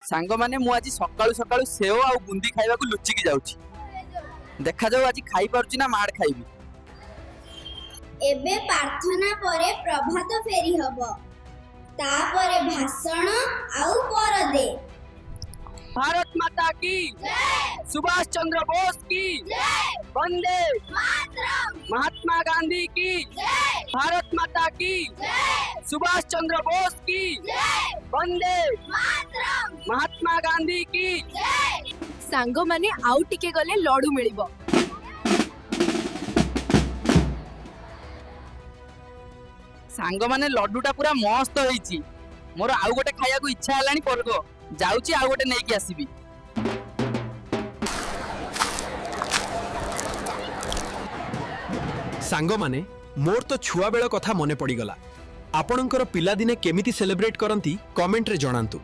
ସାଙ୍ଗମାନେ, ମୁଁ ଆଜି ସକାଳୁ ସକାଳୁ ସେଓ ଆଉ ବୁନ୍ଦି ଖାଇବାକୁ ଲୁଚିକି ଯାଉଛି। ଦେଖାଯାଉ ଆଜି ଖାଇପାରୁଛି ନା ମାଡ଼ ଖାଇବି। ଏବେ ପ୍ରାର୍ଥନା ପରେ ପ୍ରଭାତ ଫେରି ହବ, ତାପରେ ଭାଷଣ ଆଉ ପରଦେ। भारत माता की, सुभाष चंद्र बोस की, वंदे महात्मा गांधी की। भारत माता की, सुभाष चंद्र बोस की, वंदे महात्मा गांधी की। ସାଙ୍ଗମାନେ, ଆଉ ଟିକେ ଗଲେ ଲଡୁ ମିଳିବ। ସାଙ୍ଗମାନେ, ଲଡୁଟା ପୁରା ମସ୍ତ ହେଇଛି। ମୋର ଆଉ ଗୋଟେ ଖାଇବାକୁ ଇଚ୍ଛା ହେଲାଣି। ପର୍ଗ ଯାଉଛି, ଆଉ ଗୋଟେ ନେଇକି ଆସିବି। ସାଙ୍ଗମାନେ, ମୋର ତ ଛୁଆବେଳ କଥା ମନେ ପଡ଼ିଗଲା। ଆପଣଙ୍କର ପିଲାଦିନେ କେମିତି ସେଲିବ୍ରେଟ୍ କରନ୍ତି, କମେଣ୍ଟରେ ଜଣାନ୍ତୁ।